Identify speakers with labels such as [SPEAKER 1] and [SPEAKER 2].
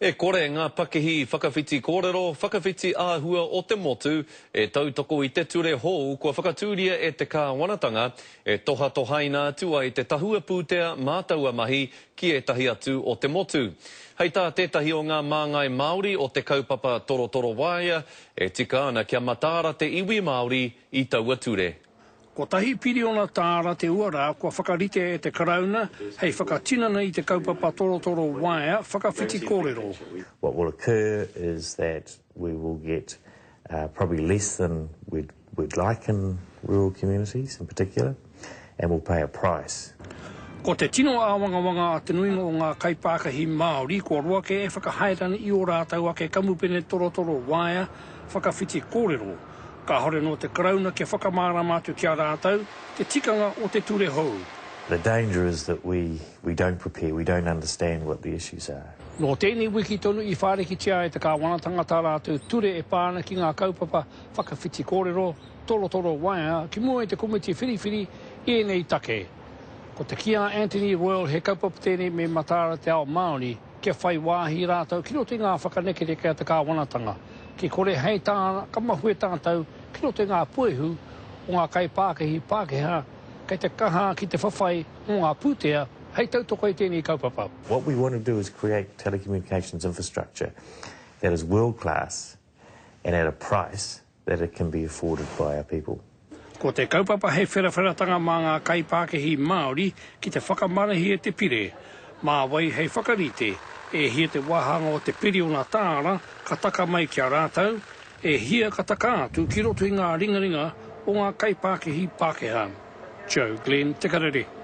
[SPEAKER 1] E kore ngā pakihi whakawhiti kōrero, whakawhiti āhua o te motu e tautoko i te ture hou kua whakatūria e te kāwanatanga e tohatohaina atu ai te tahua pūtea mā taua mahi ki ētahi atu o te motu. Hei tā tētahi o ngā māngai Māori o te kaupapa torotoro waea, e tika ana kia mataara te iwi Māori i taua ture.
[SPEAKER 2] Kotahi piriona tāra te uara kua whakarite e te Karauna hei whakatinana i te kaupapa torotoro waea whakawhiti kōrero.
[SPEAKER 3] What will occur is that we will get probably less than we'd we'd like in rural communities in particular and we'll pay a price.
[SPEAKER 2] Ko te tino āwangawanga a te nuinga o ngā kaipākahi Māori kua roa kē e whakahaere ana i ō rātou ake kamupene torotoro waea whakawhiti kōrero. Kāhore nō te Karauna kia whakamārama atu ki a rātou te tikanga o te ture hou.
[SPEAKER 3] The danger is that we we don't prepare, we don't understand what the issues are.
[SPEAKER 2] Nō tēnei wiki tonu i whārikitia ai te Kāwanatanga tā rātou ture e pā ana ki ngā kaupapa whakawhiti kōrero, torotoro waea ki mua i te komiti whiriwhiri i ēnei take. Ko te kī a Anthony Royal he kaupapa tēnei me mataara te ao Māori kia whai wāhi rātou ki roto i ngā whakanekeneke a te kāwanatanga. Ki kore hei tāna ka mahue tātou ki roto i ngā puehu o ngā kaipākihi Pākehā kei te kaha ki te whawhai mō ngā pūtea hei tautoko i tēnei kaupapa.
[SPEAKER 3] What we want to do is create telecommunications infrastructure that is world class and at a price that it can be afforded by our people.
[SPEAKER 2] Ko te kaupapa hei wherawheratanga mā ngā kaipākihi Māori ki te whakamanahia te pire, mā wai hei whakarite e hia te wāhanga o te piriona tāra ka taka mai ki a rātou, e hia ka taka atu ki roto i ngā ringaringa o ngā kaipākihi Pākehā. Joe Glenn, Te Karere.